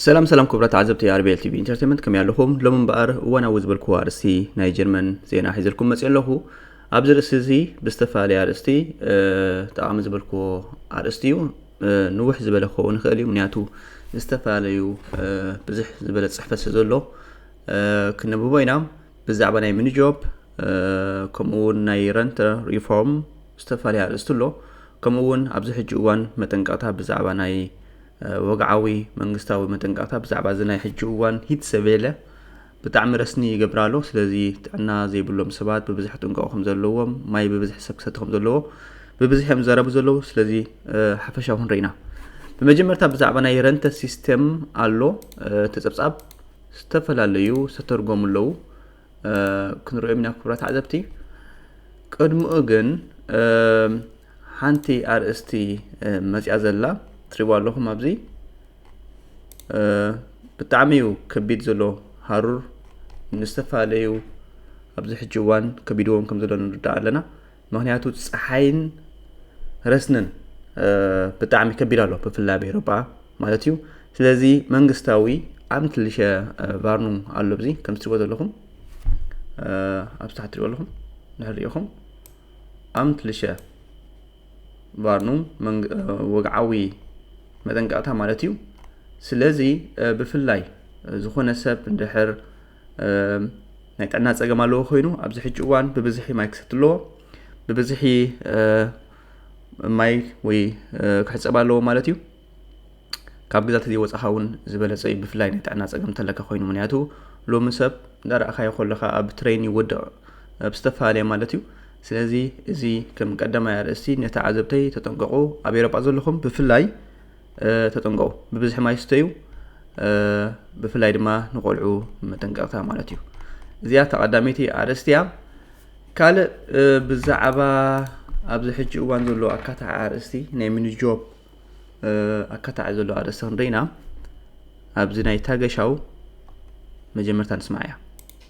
ሰላም ሰላም ክቡራት ተዓዘብቲ ኣርቤል ቲቪ ኢንተርቴንመንት፣ ከመይ ኣለኹም? ሎሚ እምበኣር እዋናዊ ዝበልኩዎ ኣርእስቲ ናይ ጀርመን ዜና ሒዘልኩም መፅእ ኣለኹ። ኣብዚ ርእሲ እዚ ብዝተፈላለየ ኣርእስቲ፣ እ፣ ጠቓሚ ዝበልኩዎ ኣርእስቲ እዩ። እ፣ ንውሕ ዝበለ ክኸውን ይኽእል እዩ፣ ምክንያቱ ዝተፈላለዩ፣ እ፣ ብዝሕ ዝበለ ፅሕፈት ስለ ዘሎ፣ እ፣ ክንብቦ ኢና። ብዛዕባ ናይ ሚኒጆብ፣ እ፣ ከምኡ እውን ናይ ረንት ሪፎርም ዝተፈላለዩ ኣርእስቲ ኣሎ። ከምኡ እውን ኣብዚ ሕጂ እዋን መጠንቀቕታ ብዛዕባ ናይ፣ እ፣ ወግዓዊ መንግስታዊ መጠንቀቕታ ብዛዕባ እዚ ናይ ሕጂ እዋን ሂት ሰቬለ ብጣዕሚ ረስኒ ይገብር ኣሎ። ስለዚ ጥዕና ዘይብሎም ሰባት ብብዝሒ ጥንቀቑ ከም ዘለዎም፣ ማይ ብብዝሒ ሰብ ክሰቲ ከም ዘለዎ ብብዝሒ እዮም ዝዛረቡ ዘለዉ። ስለዚ፣ እ፣ ሓፈሻዊ ክንርኢ ኢና። ብመጀመርታ ብዛዕባ ናይ ረንተ ሲስተም ኣሎ፣ እ፣ ተጸብጻብ ዝተፈላለዩ ዝተተርጎሙ ኣለዉ። እ፣ ክንሪኦም ኢና ክቡራት ተዓዘብቲ። ቅድሚኡ ግን፣ እ፣ ሓንቲ ኣርእስቲ፣ እ፣ መጽያ ዘላ ትሪእዋ ኣለኹም ኣብዚ። እ፣ ብጣዕሚ እዩ ከቢድ ዘሎ ሃሩር። ንዝተፈላለዩ ኣብዚ ሕጂ እዋን ከቢድዎም ከም ዘሎ ንርዳእ ኣለና። ምክንያቱ ጸሓይን ረስንን፣ እ፣ ብጣዕሚ ከቢድ ኣሎ፣ ብፍላይ ኣብ ኤውሮጳ ማለት እዩ። ስለዚ መንግስታዊ ኣምትልሸ፣ እ፣ ቫርኑም ኣሎ ኣብዚ ከም ትሪእዎ ዘለኹም፣ እ፣ ኣብዚ ታሕቲ ትሪእዎ ኣለኹም፣ ድሕሪ ሪኢኹም ኣምትልሸ ቫርኑም መንግ-፣ እ፣ ወግዓዊ መጠንቀቕታ ማለት እዩ። ስለዚ፣ እ፣ ብፍላይ፣ እ፣ ዝኾነ ሰብ እንድሕር፣ እ፣ ናይ ጥዕና ጸገም ኣለዎ ኮይኑ ኣብዚ ሕጂ እዋን ብብዝሒ ማይ ክሰቲ ኣለዎ። ብብዝሒ፣ እ፣ ማይ ወይ፣ እ፣ ክሕጸብ ኣለዎ ማለት እዩ። ካብ ገዛ ተዘይወጻኻ እውን ዝበለጸ እዩ፣ ብፍላይ ናይ ጥዕና ጸገም እንተለካ ኮይኑ። ምክንያቱ ሎሚ ሰብ እንዳረኣኻዮ ከለኻ ኣብ ትሬን ይወድቕ፣ ኣብ ዝተፈላለየ ማለት እዩ። ስለዚ እዚ ከም ቀዳማይ ኣርእስቲ ነቲ ዓዘብተይ ተጠንቀቑ፣ ኣብ ኤውሮጳ ዘለኹም ብፍላይ፣ እ፣ ተጠንቀቑ። ብብዝሒ ማይ ስተዩ፣ እ፣ ብፍላይ ድማ ንቆልዑ መጠንቀቕታ ማለት እዩ። እዚኣ እታ ቀዳመይቲ ኣርእስቲ እያ። ካልእ፣ እ፣ ብዛዕባ ኣብዚ ሕጂ እዋን ዘሎ ኣካታዒ ኣርእስቲ ናይ ሚኒጆብ፣ እ፣ ኣካታዒ ዘሎ ኣርእስቲ ክንርኢ ኢና። ኣብዚ ናይ ታገሻው መጀመርታ ንስማዕ እያ።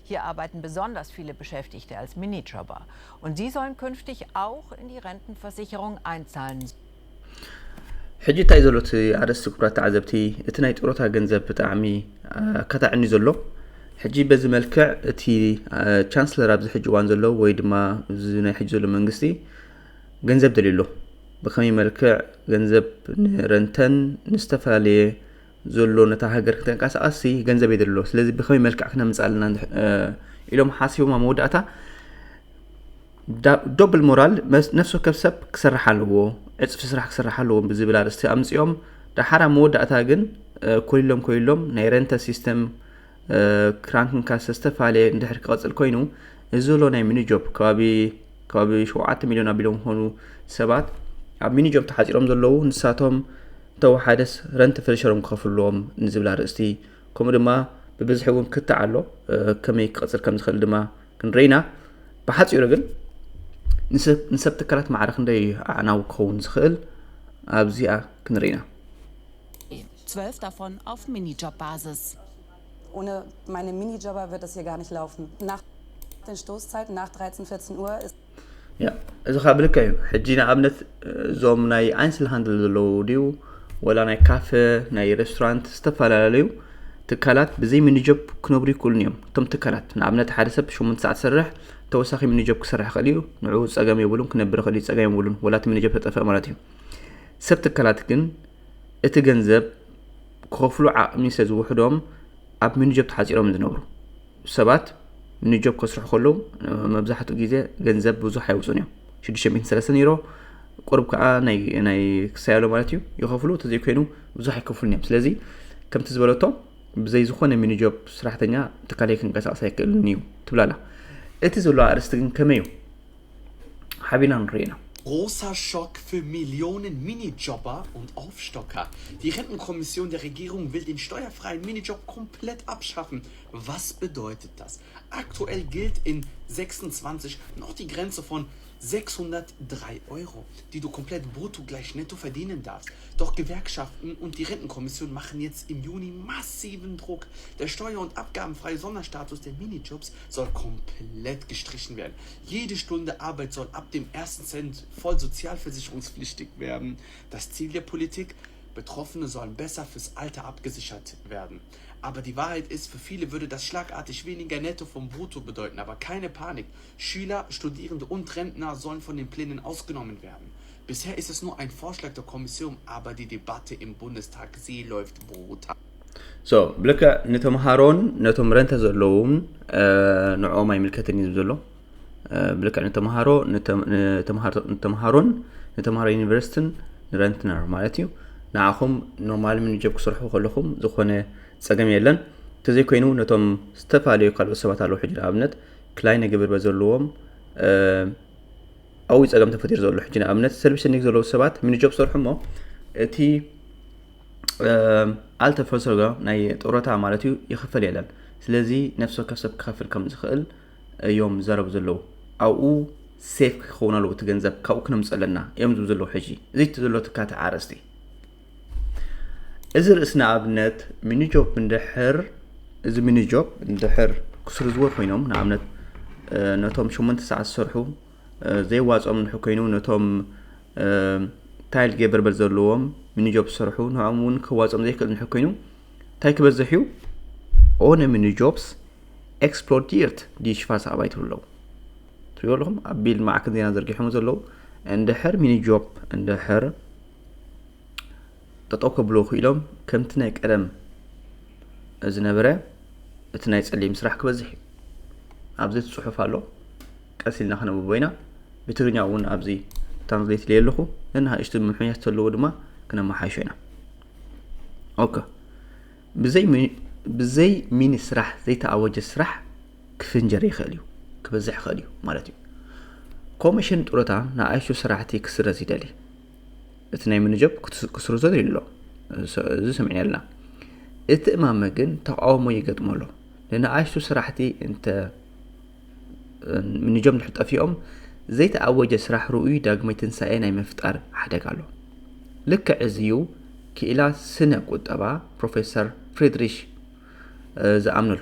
Hier arbeiten besonders viele Beschäftigte als Minijobber. Und sie sollen künftig auch in die Rentenversicherung einzahlen. ሕጂ እንታይ ዘሎ እቲ ኣርእስቲ ክቡራት ተዓዘብቲ? እቲ ናይ ጡረታ ገንዘብ ብጣዕሚ፣ እ፣ ኣካታዕኒ ዘሎ። ሕጂ በዚ መልክዕ እቲ፣ እ፣ ቻንስለር ኣብዚ ሕጂ እዋን ዘሎ ወይ ድማ እዚ ናይ ሕጂ ዘሎ መንግስቲ ገንዘብ ደልዩ ኣሎ። ብኸመይ መልክዕ ገንዘብ ንረንተን ንዝተፈላለየ ዘሎ ነታ ሃገር ክተንቀሳቐስሲ ገንዘብ የድሊ ኣሎ። ስለዚ ብኸመይ መልክዕ ክነምጽእ ኣለና እንድሕ-፣ እ፣ ኢሎም ሓሲቦም ኣብ መወዳእታ ዳ-፣ ዶብል ሞራል መስ-፣ ነፍሲ ወከፍ ሰብ ክሰርሕ ኣለዎ፣ ዕጽፊ ስራሕ ክሰርሕ ኣለዎ ብዝብል ኣርእስቲ ኣምጺኦም፣ ደሓር ኣብ መወዳእታ ግን፣ እ፣ ኮሊሎም ኮሊሎም ናይ ረንተ ሲስተም፣ እ፣ ክራንክንካሰ ዝተፈላለየ እንድሕር ክቐጽል ኮይኑ፣ እዚ ዘሎ ናይ ሚኒጆብ ከባቢ፣ ከባቢ ሸውዓተ ሚልዮን ኣቢሎም ዝኾኑ ሰባት ኣብ ሚኒጆብ ተሓጺሮም ዘለዉ፣ ንሳቶም እንተወሓደስ ረንት ፍሬሸሮም ክኸፍሉ ኣለዎም ንዝብል ኣርእስቲ፣ ከምኡ ድማ ብብዝሒ እውን ክትዕ ኣሎ፣ እ፣ ከመይ ክቐጽል ከም ዝኽእል ድማ ክንርኢ ኢና። ብሓጺሩ ግን ንሰብ፣ ንሰብ ትካላት ማዕረ ክንደይ ኣዕናዊ ክኸውን ዝኽእል ኣብዚኣ ክንርኢ ኢና። Zwölf davon auf Minijob-Basis. Ohne meine Minijobber wird das hier gar nicht laufen. Nach den Stoßzeiten, nach dreizehn, vierzehn Uhr ist ያ፣ እዚ ኸዓ ብልክዕ እዩ። ሕጂ ንኣብነት እዞም ናይ ኣይንስል ሃንድል ዘለዉ ድዩ ወላ ናይ ካፈ፣ ናይ ሬስቶራንት፣ ዝተፈላለዩ ትካላት ብዘይ ሚኒጆብ ክነብሩ ይክእሉን እዮም። እቶም ትካላት ንኣብነት ሓደ ሰብ ሸሞንተ ሰዓት ዝሰርሕ ተወሳኺ ሚኒጆብ ክሰርሕ ይኽእል እዩ። ንዑ ጸገም የብሉን፣ ክነብር ይኽእል እዩ፣ ጸገም የብሉን። ወላ እቲ ሚኒጆብ ተጠፍአ ማለት እዩ። ሰብ ትካላት ግን እቲ ገንዘብ ክኸፍሉ ዓቕሚ ስለ ዝውሕዶም ኣብ ሚኒጆብ ተሓጺሮም ዝነብሩ ሰባት ሚኒጆብ ከስርሑ ከለዉ መብዛሕትኡ ግዜ ገንዘብ ብዙሕ ኣይውጹን እዮም። ሽዱሽተ ሚእትን ሰለስተን ዩሮ ቁሩብ ከኣ ናይ፣ ናይ ክሳይ ኣሎ ማለት እዩ ይኸፍሉ፣ እንተዘይኮይኑ ብዙሕ ኣይከፍሉን እዮም። ስለዚ ከምቲ ዝበለቶ ብዘይ ዝኾነ ሚኒጆብ ስራሕተኛ ትካለይ ክንቀሳቐስ ኣይክእልን እዩ ትብል ኣላ። እቲ ዘሎ ኣርእስቲ ግን ከመይ እዩ? ሓቢና ንርኢ ኢና። Großer Schock für Millionen Minijobber und Aufstocker. Die Rentenkommission der Regierung will den steuerfreien Minijob komplett abschaffen. Was bedeutet das? Aktuell gilt in sechsundzwanzig noch die Grenze von sechshundertdrei Euro, die du komplett brutto gleich netto verdienen darfst. Doch Gewerkschaften und die Rentenkommission machen jetzt im Juni massiven Druck. Der steuer- und abgabenfreie Sonderstatus der Minijobs soll komplett gestrichen werden. Jede Stunde Arbeit soll ab dem ersten Cent voll sozialversicherungspflichtig werden. Das Ziel der Politik? Betroffene sollen besser fürs Alter abgesichert werden. Aber die Wahrheit ist, für viele würde das schlagartig weniger Netto vom Brutto bedeuten. Aber keine Panik. Schüler, Studierende und Rentner sollen von den Plänen ausgenommen werden. Bisher ist es nur ein Vorschlag der Kommission, aber die Debatte im Bundestag, sie läuft brutal. So ብልክዕ ንተምሃሮን ነቶም ረንተ ዘለዎም ንዕኦም ኣይምልከትን እዩ ዝብል ዘሎ። ብልክዕ ንተምሃሮ ንተምሃሮን ንተምሃሮ ዩኒቨርሲቲን ንረንትነር ማለት እዩ። ንዓኹም ኖርማል ሚኒጆብ ክሰርሑ ከለኹም ዝኾነ ጸገም የለን። እንተዘይኮይኑ ነቶም ዝተፈላለዩ ካልኦት ሰባት ኣለዉ። ሕጂ ንኣብነት ክላይነ ግብር በዘለዎም ኣብኡ ጸገም ተፈጢሩ ዘሎ። ሕጂ ንኣብነት ሰልፊ ሰኒክ ዘለዉ ሰባት ሚኒጆብ ክሰርሑ እሞ እቲ ኣልተ ፈርሶጋ ናይ ጡረታ ማለት እዩ ይኽፈል የለን። ስለዚ ነፍሲ ወከፍ ሰብ ክኸፍል ከም ዝኽእል እዮም ዝዛረቡ ዘለዉ። ኣብኡ ሴፍ ክኸውን ኣለዎ እቲ ገንዘብ፣ ካብኡ ክነምፅእ ኣለና እዮም ዝብሉ ዘለዉ። ሕጂ እዚ እቲ ዘሎ ትካተ ኣርእስቲ እዚ ርእሲ ንኣብነት ሚኒጆብ እንድሕር እዚ ሚኒጆብ እንድሕር ክስርዝዎ ኮይኖም ንኣብነት ነቶም ሸሞንተ ሰዓት ዝሰርሑ ዘይዋፅኦም እንድሕር ኮይኑ ነቶም ታይል ጌበርበል ዘለዎም ሚኒጆብ ዝሰርሑ ንዕኦም እውን ክዋፅኦም ዘይክእል እንድሕር ኮይኑ እንታይ ክበዝሕ እዩ? ኦነ ሚኒጆብስ ኤክስፕሎዲርት ዲ ሽፋስ ኣባይ ትብሉ ኣለዉ ትሪኦ ኣለኹም ኣብ ቢል ማዕከን ዜና ዘርጊሖም ዘለዉ እንድሕር ሚኒጆብ እንድሕር ጠጠው ከብሎ ክኢሎም ከምቲ ናይ ቀደም ዝነበረ እቲ ናይ ጸሊም ስራሕ ክበዝሕ እዩ። ኣብዚ እቲ ጽሑፍ ኣሎ፣ ቀስ ኢልና ክነብቦ ኢና። ብትግርኛ እውን ኣብዚ ትራንስሌት ኢለ ኣለኹ። ነንሓይሽቱ ምሕያት ዘለዎ ድማ ክነመሓይሾ ኢና። ኦከ ብዘይ ሚኒ ስራሕ ዘይተኣወጀ ስራሕ ክፍንጀር ይኽእል እዩ፣ ክበዝሕ ይኽእል እዩ ማለት እዩ። ኮሚሽን ጡረታ ንኣሽቱ ስራሕቲ ክስረዝ ይደሊ። እቲ ናይ ምንጆብ ክስርዞ ደልዩ ኣሎ። እዚ ሰሚዕና ኣለና። እቲ እማመ ግን ተቃውሞ ይገጥሞ ኣሎ። ንንኣሽቱ ስራሕቲ እንተ ምንጆብ እንድሕር ጠፊኦም ዘይተኣወጀ ስራሕ ርኡይ ዳግማይ ትንሳኤ ናይ ምፍጣር ሓደጋ ኣሎ። ልክዕ እዚ እዩ ክኢላ ስነ ቁጠባ ፕሮፌሰር ፍሪድሪሽ ዝኣምነሉ።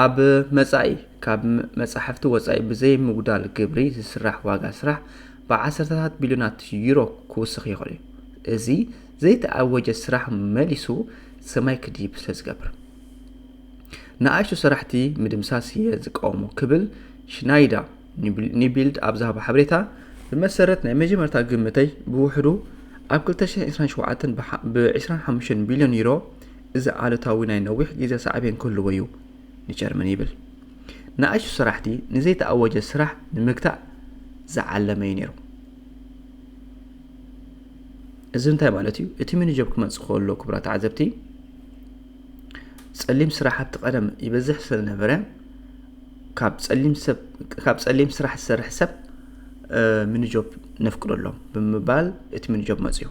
ኣብ መጻኢ ካብ መጻሕፍቲ ወጻኢ ብዘይ ምጉዳል ግብሪ ዝስራሕ ዋጋ ስራሕ ብዓሰርተታት ቢልዮናት ዩሮ ክውስኽ ይኽእል እዩ። እዚ ዘይተኣወጀ ስራሕ መሊሱ ሰማይ ክድይብ ስለ ዝገብር። ንኣሽቱ ሰራሕቲ ምድምሳስ እየ ዝቃወሞ ክብል ሽናይዳ ኒቢልድ ኣብ ዝሃቦ ሓበሬታ ብመሰረት ናይ መጀመርታ ግምተይ ብውሕዱ ኣብ ክልተ ሽሕን ዕስራን ሸውዓተን ብ ዕስራን ሓሙሽተን ቢልዮን ዩሮ እዚ ኣሉታዊ ናይ ነዊሕ ግዜ ሳዕቤን ክህልዎ እዩ ንጀርመን ይብል። ንኣሽቱ ሰራሕቲ ንዘይተኣወጀ ስራሕ ንምግታእ ዝዓለመ እዩ ነይሩ። እዚ እንታይ ማለት እዩ? እቲ ሚኒጆብ ክመጽእ ከሎ ክቡራት ተዓዘብቲ ጸሊም ስራሕ ኣብቲ ቀደም ይበዝሕ ስለዝነበረ ካብ ጸሊም ስራሕ ዝሰርሕ ሰብ ሚኒጆብ ነፍቅደሎም ብምባል እቲ ሚኒጆብ መጽዩ።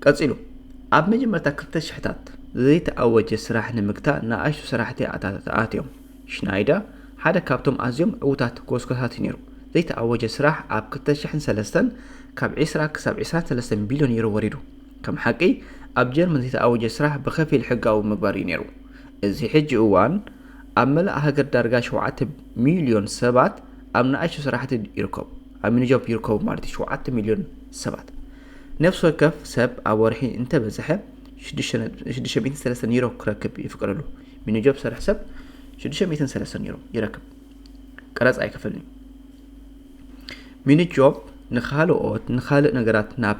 ቀጺሉ ኣብ መጀመርታ ክልተ ሽሕታት ዘይተኣወጀ ስራሕ ንምግታእ ንኣሽቱ ስራሕቲ ኣትዮም። ሽናይዳ ሓደ ካብቶም ኣዝዮም ዕዉታት ጎስጓሳት እዩ ነይሩ። ዘይተኣወጀ ስራሕ ኣብ ክልተ ሽሕን ሰለስተን ካብ ዕስራ ክሳብ ዕስራን ሰለስተን ቢልዮን ዩሮ ወሪዱ። ከም ሓቂ ኣብ ጀርመን ዘይተኣወጀ ስራሕ ብኸፊል ሕጋዊ ምግባር እዩ ነይሩ። እዚ ሕጂ እዋን ኣብ መላእ ሃገር ዳርጋ ሸውዓተ ሚልዮን ሰባት ኣብ ንኣሽቱ ስራሕቲ ይርከቡ፣ ኣብ ሚኒጆብ ይርከቡ ማለት እዩ። ሸውዓተ ሚልዮን ሰባት ነፍሲ ወከፍ ሰብ ኣብ ወርሒ እንተበዝሐ ሽዱሽተ ሚእትን ሰለስተን ዩሮ ክረክብ ይፍቀደሉ። ሚኒጆብ ዝሰርሕ ሰብ ሽዱሽተ ሚእትን ሰለስተን ዩሮ ይረክብ፣ ቀረጽ ኣይከፍልን እዩ። ሚኒጆብ ንኻልኦት ንኻልእ ነገራት ናብ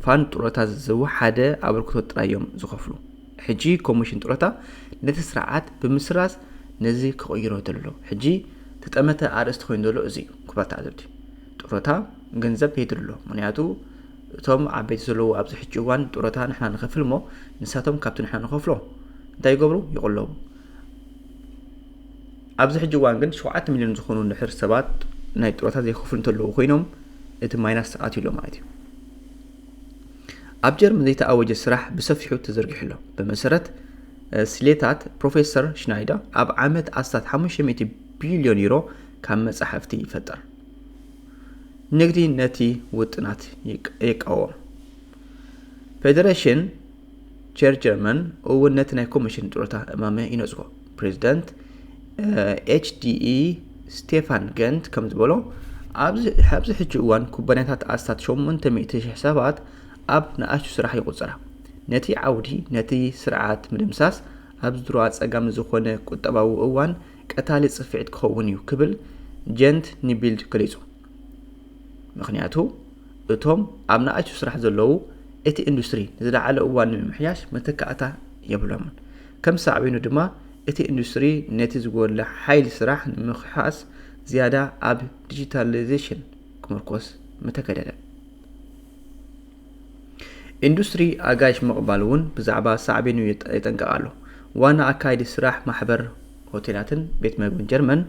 ፋን ጡረታ ዝወሓደ ኣበርክቶ ጥራይ እዮም ዝኸፍሉ። ሕጂ ኮሚሽን ጡረታ ነቲ ስርዓት ብምስራዝ ነዚ ክቕይሮ ዘሎ ሕጂ ተጠመተ ኣርእስቲ ኮይኑ ዘሎ እዚ እዩ። ክቡራት ተዓዘብቲ ጡረታ ገንዘብ የድሊ ኣሎ። ምክንያቱ እቶም ዓበይቲ ዘለዉ ኣብዚ ሕጂ እዋን ጡረታ ንሕና ንኸፍል እሞ ንሳቶም ካብቲ ንሕና ንኸፍሎ እንታይ ይገብሩ? ይቕለቡ። ኣብዚ ሕጂ እዋን ግን ሸውዓተ ሚልዮን ዝኾኑ እንድሕር ሰባት ናይ ጡረታ ዘይከፍሉ እንተለዉ ኮይኖም እቲ ማይናስ ኣትዩ ኣሎ ማለት እዩ። ኣብ ጀርመን ዘይተኣወጀ ስራሕ ብሰፊሑ ተዘርጊሑ ኣሎ። ብመሰረት ስሌታት ፕሮፌሰር ሽናይዳ ኣብ ዓመት ኣስታት ሓሙሽተ ሚእቲ ቢልዮን ዩሮ ካብ መጻሕፍቲ ይፈጥር። ንግዲ ነቲ ውጥናት ይቃወም። ፌደሬሽን ቸር ጀርመን እውን ነቲ ናይ ኮሚሽን ጡረታ እማመ ይነጽጎ። ፕሬዚደንት ኤችዲኢ ስቴፋን ገንት ከም ዝበሎ ኣብዚ ሕጂ እዋን ኩባንያታት ኣስታት ሸሞንተ ሚእቲ ሽሕ ሰባት ኣብ ንኣሽቱ ስራሕ ይቑጸራ። ነቲ ዓውዲ፣ ነቲ ስርዓት ምድምሳስ ኣብ ዝድሮ ኣጸጋሚ ዝኾነ ቁጠባዊ እዋን ቀታሊ ጽፍዒት ክኸውን እዩ ክብል ጀንት ኒቢልድ ገሊጹ። ምኽንያቱ እቶም ኣብ ንኣሽቱ ስራሕ ዘለዉ እቲ ኢንዱስትሪ ንዝለዓለ እዋን ንምምሕያሽ መተካእታ የብሎምን። ከም ሳዕቤኑ ድማ እቲ ኢንዱስትሪ ነቲ ዝጎድለ ሓይሊ ስራሕ ንምኽሓስ ዝያዳ ኣብ ዲጂታላይዜሽን ክምርኮስ ምተገደደ። ኢንዱስትሪ ኣጋይሽ ምቕባል እውን ብዛዕባ ሳዕቤኑ የጠንቅቕ ኣሎ። ዋና ኣካይዲ ስራሕ ማሕበር ሆቴላትን ቤት መግብን ጀርመን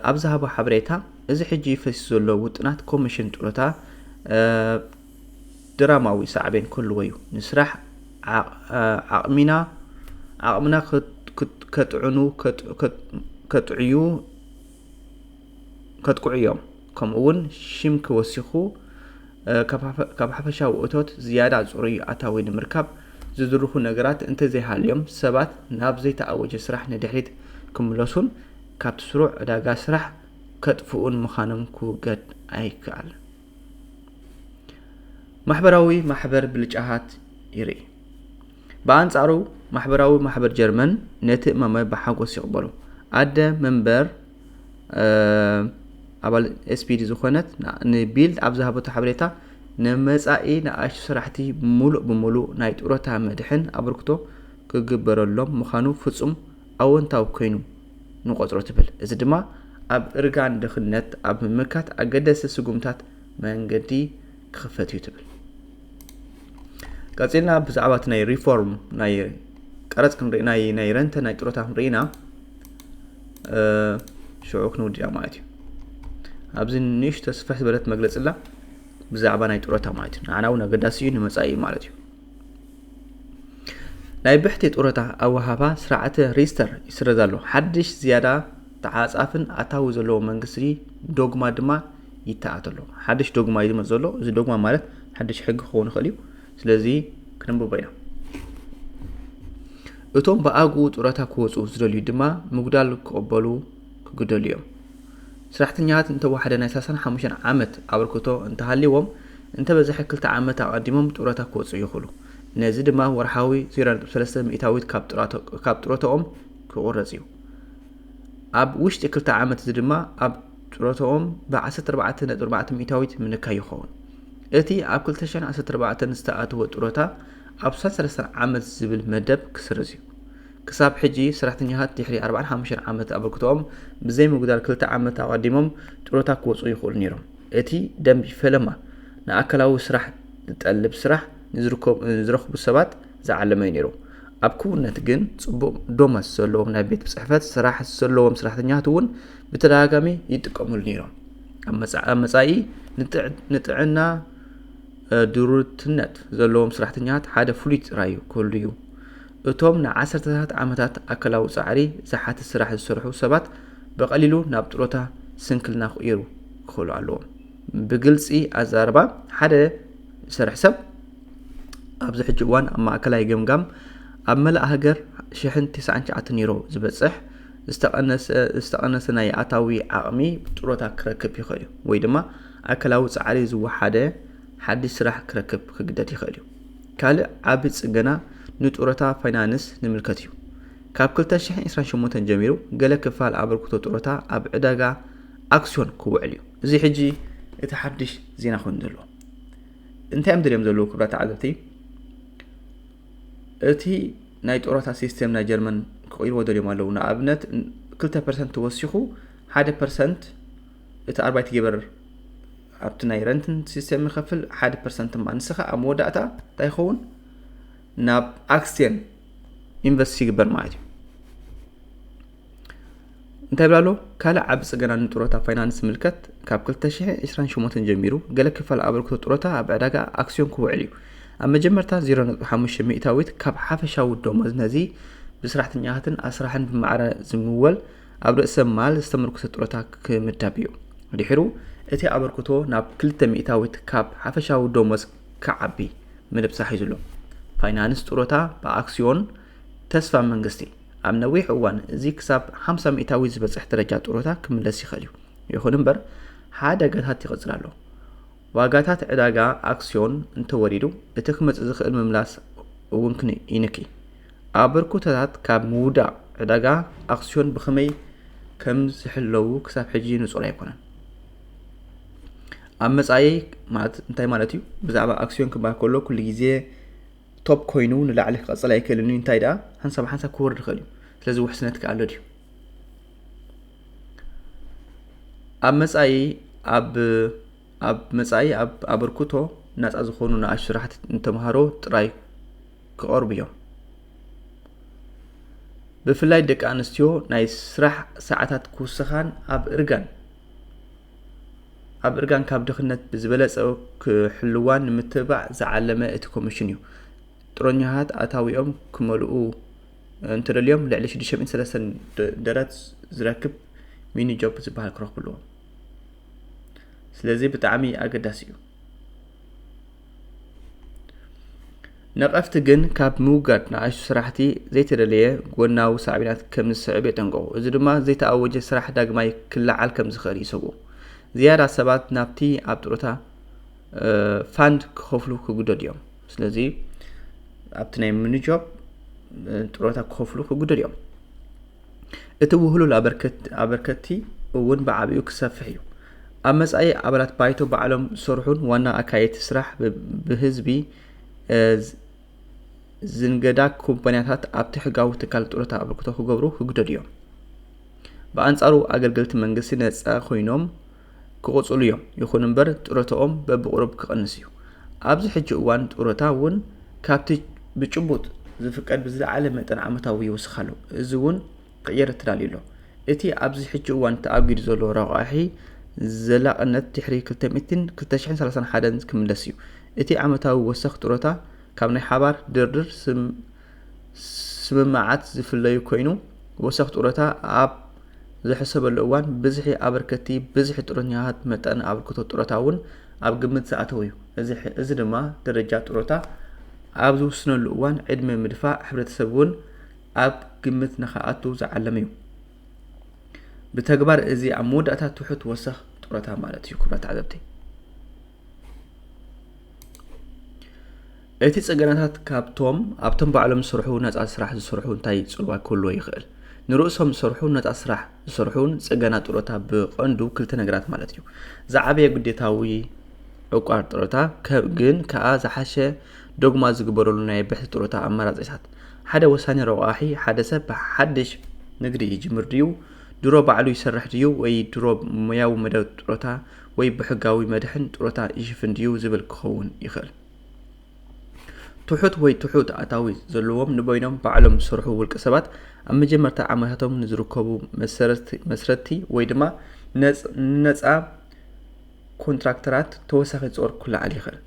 ኣብ ዝሃቦ ሓበሬታ፣ እዚ ሕጂ ፈሲሱ ዘሎ ውጥናት ኮሚሽን ጡረታ ድራማዊ ሳዕቤን ክህልዎ እዩ። ንስራሕ ዓቕሚና ዓቕምና ከጥዕኑ ከጥዕዩ ከጥቅዑ እዮም። ከምኡ እውን ሽም ክወሲኹ ካብ ሓፈሻዊ እቶት ዝያዳ ጽሩይ ኣታዊ ንምርካብ ዝድርኹ ነገራት እንተዘይሃልዮም ሰባት ናብ ዘይተኣወጀ ስራሕ ንድሕሪት ክምለሱን ካብቲ ስሩዕ ዕዳጋ ስራሕ ከጥፍኡን ምዃኖም ክውገድ ኣይከኣልን። ማሕበራዊ ማሕበር ብልጫሃት ይርኢ። ብኣንጻሩ ማሕበራዊ ማሕበር ጀርመን ነቲ እማመ ብሓጎስ ይቕበሉ። ኣደ መንበር ኣባል ኤስፒዲ ዝኾነት ንቢልድ ኣብ ዝሃበቶ ሓበሬታ ንመጻኢ ንኣሽቱ ስራሕቲ ሙሉእ ብሙሉእ ናይ ጡረታ መድሕን ኣበርክቶ ክግበረሎም ምዃኑ ፍጹም ኣወንታዊ ኮይኑ ንቆጽሮ ትብል። እዚ ድማ ኣብ እርጋን ድኽነት ኣብ ምምካት ኣገደስቲ ስጉምታት መንገዲ ክኽፈት እዩ ትብል። ቀጺልና ብዛዕባ እቲ ናይ ሪፎርም ናይ ቀረጽ ክንርኢ ናይ ናይ ረንተ ናይ ጡረታ ክንርኢና ሽዑ ክንውድያ ማለት እዩ። ኣብዚ ንእሽቶ ስፍሕ ዝበለት መግለጺ ኣላ ብዛዕባ ናይ ጡረታ ማለት እዩ። ንዓና እውን ኣገዳሲ እዩ ንመጻኢ ማለት እዩ። ናይ ብሕቲ ጡረታ ኣወሃባ ስርዓተ ሪስተር ይስረዝ ኣሎ። ሓድሽ ዝያዳ ተዓጻፍን ኣታዊ ዘለዎ መንግስቲ ዶግማ ድማ ይተኣት ኣሎ። ሓድሽ ዶግማ እዩ ዝመጽእ ዘሎ። እዚ ዶግማ ማለት ሓድሽ ሕጊ ክኸውን ይኽእል እዩ። ስለዚ ክነንብቦ ኢና። እቶም ብኣግኡ ጡረታ ክወፁ ዝደልዩ ድማ ምጉዳል ክቕበሉ ክግደሉ እዮም። ስራሕተኛታት እንተወሓደ ናይ ሰላሳን ሓሙሽተን ዓመት ኣበርክቶ እንተሃልይዎም እንተበዝሐ ክልተ ዓመት ኣቐዲሞም ጡረታ ክወፁ ይኽእሉ። ነዚ ድማ ወርሓዊ ዜሮ ነጥቢ ሰለስተ ሚእታዊት ካብ ጡረታኦም ክቑረፅ እዩ። ኣብ ውሽጢ ክልተ ዓመት እዚ ድማ ኣብ ጡረታኦም ብ ዓሰርተ ኣርባዕተ ነጥቢ ኣርባዕተ ሚእታዊት ምንካይ ይኸውን። እቲ ኣብ ክልተ ሽሕን ዓሰርተ ኣርባዕተን ዝተኣተወ ጡረታ ኣብ ስሳን ሰለስተን ዓመት ዝብል መደብ ክስረዝ እዩ። ክሳብ ሕጂ ሰራሕተኛታት ድሕሪ ኣርባዓን ሓሙሽተን ዓመት ኣበርክቶኦም ብዘይ ምጉዳል ክልተ ዓመት ኣቐዲሞም ጡረታ ክወፁ ይኽእሉ ነይሮም። እቲ ደንቢ ፈለማ ንኣካላዊ ስራሕ ዝጠልብ ስራሕ ንዝረኽቡ ሰባት ዝዓለመ እዩ ነይሩ። ኣብ ክውነት ግን ጽቡቕ ዶመስ ዘለዎም ናይ ቤት ጽሕፈት ስራሕ ዘለዎም ሰራሕተኛታት እውን ብተደጋጋሚ ይጥቀሙሉ ነይሮም። ኣብ መጻኢ ንጥዕና ድሩትነት ዘለዎም ሰራሕተኛታት ሓደ ፍሉይ ጥራይ ክህሉ እዩ። እቶም ንዓሰርተታት ዓመታት ኣካላዊ ጻዕሪ ዝሓትት ስራሕ ዝሰርሑ ሰባት ብቐሊሉ ናብ ጥሮታ ስንክልና ክቕየሩ ክኽእሉ ኣለዎም። ብግልጺ ኣዛርባ ሓደ ዝሰርሕ ሰብ ኣብዚ ሕጂ እዋን ኣብ ማእከላይ ገምጋም ኣብ መላእ ሃገር ሽሕን ተስዓን ትሽዓተን ዩሮ ዝበጽሕ ዝተቐነሰ ናይ ኣታዊ ዓቕሚ ጥሮታ ክረክብ ይኽእል እዩ፣ ወይ ድማ ኣካላዊ ጻዕሪ ዝወሓደ ሓድሽ ስራሕ ክረክብ ክግደድ ይኽእል እዩ። ካልእ ዓቢ ጽገና ንጡረታ ፋይናንስ ንምልከት እዩ። ካብ ክልተ ሽሕን ዕስራን ሸሞንተን ጀሚሩ ገለ ክፋል ኣበርክቶ ጡረታ ኣብ ዕዳጋ ኣክስዮን ክውዕል እዩ። እዚ ሕጂ እቲ ሓድሽ ዜና ኮይኑ ዘሎ። እንታይ እዮም ደልዮም ዘለዉ ክብራት ተዓዘብቲ? እቲ ናይ ጡረታ ሲስተም ናይ ጀርመን ክቕይርዎ ደልዮም ኣለዉ። ንኣብነት ክልተ ፐርሰንት ተወሲኹ ሓደ ፐርሰንት እቲ ኣርባይቲ ገበር ኣብቲ ናይ ረንትን ሲስተም ይኸፍል፣ ሓደ ፐርሰንት ድማ ንስኻ ኣብ መወዳእታ እንታይ ይኸውን ናብ ኣክስዮን ኢንቨስት ይግበር ማለት እዩ። እንታይ ይብል ኣሎ? ካልእ ዓቢ ጽገና ንጡረታ ፋይናንስ ዝምልከት ካብ ክልተ ሽሕን ዕስራን ሸሞንተን ጀሚሩ ገለ ክፋል ኣበርክቶ ጡረታ ኣብ ዕዳጋ ኣክስዮን ክውዕል እዩ። ኣብ መጀመርታ ዜሮ ነጥቢ ሓሙሽተ ሚእታዊት ካብ ሓፈሻዊ ደሞዝ ነዚ ብሰራሕተኛታትን ኣስራሕን ብማዕረ ዝምወል ኣብ ርእሰ ማል ዝተመርኮሰ ጡረታ ክምዳብ እዩ። ድሒሩ እቲ ኣበርክቶ ናብ ክልተ ሚእታዊት ካብ ሓፈሻዊ ደሞዝ ክዓቢ ምብጻሕ እዩ ዘሎ። ፋይናንስ ጡረታ ብኣክስዮን ተስፋ መንግስቲ ኣብ ነዊሕ እዋን እዚ ክሳብ ሓምሳ ሚእታዊት ዝበጽሕ ደረጃ ጡረታ ክምለስ ይኽእል እዩ። ይኹን እምበር ሓደጋታት ይቕጽል ኣሎ። ዋጋታት ዕዳጋ ኣክስዮን እንተወሪዱ፣ እቲ ክመጽእ ዝኽእል ምምላስ እውን ክን-፣ ይንኪ። ኣበርክቶታት ካብ ምውዳቕ ዕዳጋ ኣክስዮን ብኸመይ ከም ዝሕለዉ ክሳብ ሕጂ ንጹር ኣይኮነን። ኣብ መጻኢ ማለት እንታይ ማለት እዩ? ብዛዕባ ኣክስዮን ክበሃል ከሎ ኩሉ ግዜ ቶፕ ኮይኑ ንላዕሊ ክቐጽል ኣይክእልን እዩ። እንታይ ደኣ ሓንሳብ ሓንሳብ ክወርድ ይኽእል እዩ። ስለዚ ውሕስነት ከ ኣሎ ድዩ? ኣብ መጻኢ ኣብ ኣብ መጻኢ ኣብ ኣበርክቶ ናጻ ዝኾኑ ንኣሽቱ ስራሕቲ ንተምሃሮ ጥራይ ክቐርቡ እዮም። ብፍላይ ደቂ ኣንስትዮ ናይ ስራሕ ሰዓታት ክውስኻን ኣብ እርጋን ኣብ እርጋን ካብ ድኽነት ብዝበለጸ ክሕልዋን ንምትብባዕ ዝዓለመ እቲ ኮሚሽን እዩ። ጥረኛታት ኣታዊኦም ክመልኡ እንተደልዮም ልዕሊ ሽዱሽተ ሚእትን ሰለስተን ደ-፣ ደረት ዝረክብ ሚኒ ጆብ ዝበሃል ክረኽቡ ኣለዎም። ስለዚ ብጣዕሚ ኣገዳሲ እዩ። ነቐፍቲ ግን ካብ ምውጋድ ንኣሽቱ ስራሕቲ ዘይተደለየ ጎናዊ ሳዕቤናት ከም ዝስዕብ የጠንቅቑ። እዚ ድማ ዘይተኣወጀ ስራሕ ዳግማይ ክለዓል ከም ዝኽእል ይሰግኡ። ዝያዳ ሰባት ናብቲ ኣብ ጡረታ፣ እ፣ ፋንድ ክኸፍሉ ክግደዱ እዮም። ስለዚ ኣብቲ ናይ ሚኒ ጆብ፣ እ፣ ጡረታ ክኸፍሉ ክግደዱ እዮም። እቲ ውህሉል ኣበርከት-፣ ኣበርከቲ እውን ብዓቢኡ ክሰፍሕ እዩ። ኣብ መጻኢ ኣባላት ባይቶ ባዕሎም ዝሰርሑን ዋና ኣካየድቲ ስራሕ ብ-፣ ብህዝቢ፣ እ፣ ዝ-፣ ዝንገዳ ኩባንያታት ኣብቲ ሕጋዊ ትካል ጡረታ ኣበርክቶ ክገብሩ ክግደዱ እዮም። ብኣንጻሩ ኣገልገልቲ መንግስቲ ነጻ ኮይኖም ክቕጽሉ እዮም። ይኹን እምበር ጡረታኦም በብቑሩብ ክቐንስ እዩ። ኣብዚ ሕጂ እዋን ጡረታ እውን ካብቲ ብጭቡጥ ዝፍቀድ ብዝለዓለ መጠን ዓመታዊ ይውስኽ ኣሎ። እዚ እውን ክቕየር ተዳልዩ ኣሎ። እቲ ኣብዚ ሕጂ እዋን ተኣጊዱ ዘሎ ረቋሒ ዘላቕነት ድሕሪ ክልተ ሚእትን ክልተ ሽሕን ሰላሳን ሓደን ክምለስ እዩ። እቲ ዓመታዊ ወሰኽ ጡረታ ካብ ናይ ሓባር ድርድር ስም-፣ ስምምዓት ዝፍለዩ ኮይኑ፣ ወሰኽ ጡረታ ኣብ ዝሕሰበሉ እዋን ብዝሒ ኣበርከቲ፣ ብዝሒ ጡረተኛታት፣ መጠን ኣበርክቶ ጡረታ እውን ኣብ ግምት ዝኣተወ እዩ። እዚ ሕ-፣ እዚ ድማ ደረጃ ጡረታ ኣብ ዝውስነሉ እዋን ዕድመ ምድፋእ ሕብረተሰብ እውን ኣብ ግምት ንኽኣቱ ዝዓለመ እዩ። ብተግባር እዚ ኣብ መወዳእታ ትሑት ወሰኽ ጡረታ ማለት እዩ፣ ክቡራት ተዓዘብቲ። እቲ ጽገናታት ካብቶም ኣብቶም ባዕሎም ዝሰርሑ ነጻ ስራሕ ዝሰርሑ እንታይ ጽልዋ ክህልዎ ይኽእል? ንርእሶም ዝሰርሑ ነጻ ስራሕ ዝሰርሑን ጽገና ጡረታ ብቐንዱ ክልተ ነገራት ማለት እዩ። ዝዓበየ ግዴታዊ ዕቋር ጡረታ ከ-፣ ግን ከኣ ዝሓሸ ዶግማ ዝግበረሉ ናይ ብሕቲ ጡረታ ኣማራጺታት። ሓደ ወሳኒ ረቋሒ፣ ሓደ ሰብ ብሓድሽ ንግዲ ይጅምር ድዩ? ድሮ ባዕሉ ይሰርሕ ድዩ? ወይ ድሮ ሞያዊ መደብ ጡረታ ወይ ብሕጋዊ መድሕን ጡረታ ይሽፍን ድዩ ዝብል ክኸውን ይኽእል። ትሑት ወይ ትሑት ኣታዊ ዘለዎም ንበይኖም ባዕሎም ዝሰርሑ ውልቀ ሰባት ኣብ መጀመርታ ዓመታቶም ንዝርከቡ መሰረት-፣ መስረትቲ ወይ ድማ ነጽ-፣ ንነጻ ኮንትራክተራት ተወሳኺ ጾር ክለዓል ይኽእል።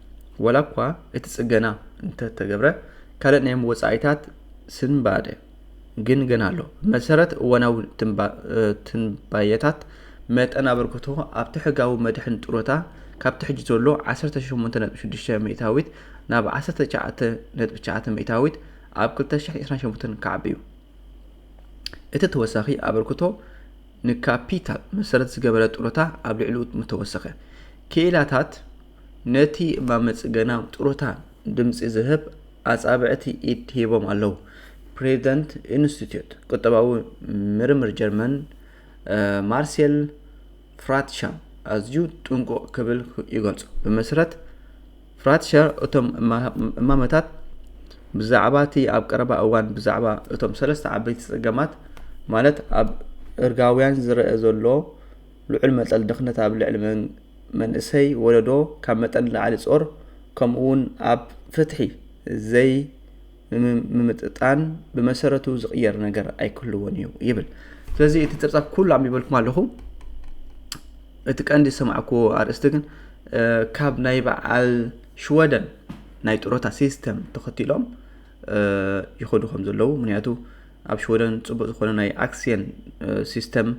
ዋላ እኳ እቲ ጽገና እንተተገብረ፣ ካልእ ናይ ወጻኢታት ስንባደ ግን ገና ኣሎ። ብመሰረት እዋናዊ ትንባ-፣ እ፣ ትንባየታት፣ መጠን ኣበርክቶ ኣብቲ ሕጋዊ መድሕን ጡረታ ካብቲ ሕጂ ዘሎ ዓሰርተ ሸሞንተ ነጥቢ ሽዱሽተ ሚእታዊት ናብ ዓሰርተ ትሽዓተ ነጥቢ ትሽዓተ ሚእታዊት ኣብ ክልተ ሽሕን ዕስራን ሸሞንተን ክዓቢ እዩ። እቲ ተወሳኺ ኣበርክቶ ንካፒታል መሰረት ዝገበረ ጡረታ ኣብ ልዕሊኡ ምተወሰኸ። ክኢላታት ነቲ እማመ ጽገና ጡረታ ድምጺ ዝህብ ኣጻብዕቲ ኢድ ሂቦም ኣለዉ። ፕሬዚደንት ኢንስቲትዩት ቁጠባዊ ምርምር ጀርመን፣ እ፣ ማርሴል ፍራትሻ ኣዝዩ ጥንቁቕ ክብል ይገልጾ። ብመሰረት ፍራትሸር፣ እቶም እማ-፣ እማመታት ብዛዕባ እቲ ኣብ ቀረባ እዋን ብዛዕባ እቶም ሰለስተ ዓበይቲ ጸገማት፣ ማለት ኣብ እርጋውያን ዝረአ ዘሎ ልዑል መጠን ድኽነት፣ ኣብ ልዕሊ መን-፣ መንእሰይ ወለዶ ካብ መጠን ንላዕሊ ጾር፣ ከምኡውን ኣብ ፍትሒ ዘይ ምም-፣ ምምጥጣን ብመሰረቱ ዝቕየር ነገር ኣይክህልዎን እዩ ይብል። ስለዚ እቲ ጸብጻብ ኩሉ ኣንቢበልኩም ኣለኹ። እቲ ቀንዲ ዝሰማዕኩዎ ኣርእስቲ ግን፣ እ፣ ካብ ናይ በዓል ሽወደን ናይ ጡረታ ሲስተም ተኸቲሎም፣ እ፣ ይኸዱ ከም ዘለዉ፣ ምክንያቱ ኣብ ሽወደን ጽቡቕ ዝኾነ ናይ ኣክስየን፣ እ፣ ሲስተም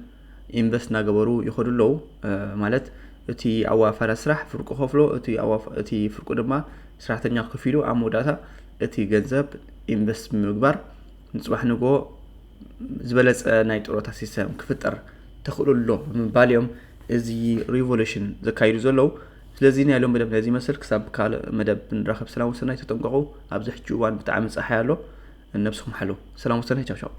ኢንቨስት እናገበሩ ይኸዱ ኣለዉ። እ፣ ማለት እቲ ኣዋፋዳ ስራሕ ፍርቁ ከፍሎ፣ እቲ ኣዋፍ-፣ እቲ ፍርቁ ድማ ሰራሕተኛ ከፊሉ ኣብ መወዳእታ እቲ ገንዘብ ኢንቨስት ብምግባር ንጽባሕ ንግሆ ዝበለጸ ናይ ጡረታ ሲስተም ክፍጠር ተኽእሎ ኣሎ ብምባል እዮም እዚ ሪቮሉሽን ዘካይዱ ዘለዉ። ስለዚ ናይ ሎም መደብ ነዚ ይመስል። ክሳብ ካልእ መደብ ንራኸብ፣ ሰላም ወሰናይ፣ ተጠንቀቑ። ኣብዚ ሕጂ እዋን ብጣዕሚ ፀሓይ ኣሎ። ነብስኹም ሓሉ። ሰላም ወሰናይ፣ ቻው ቻው።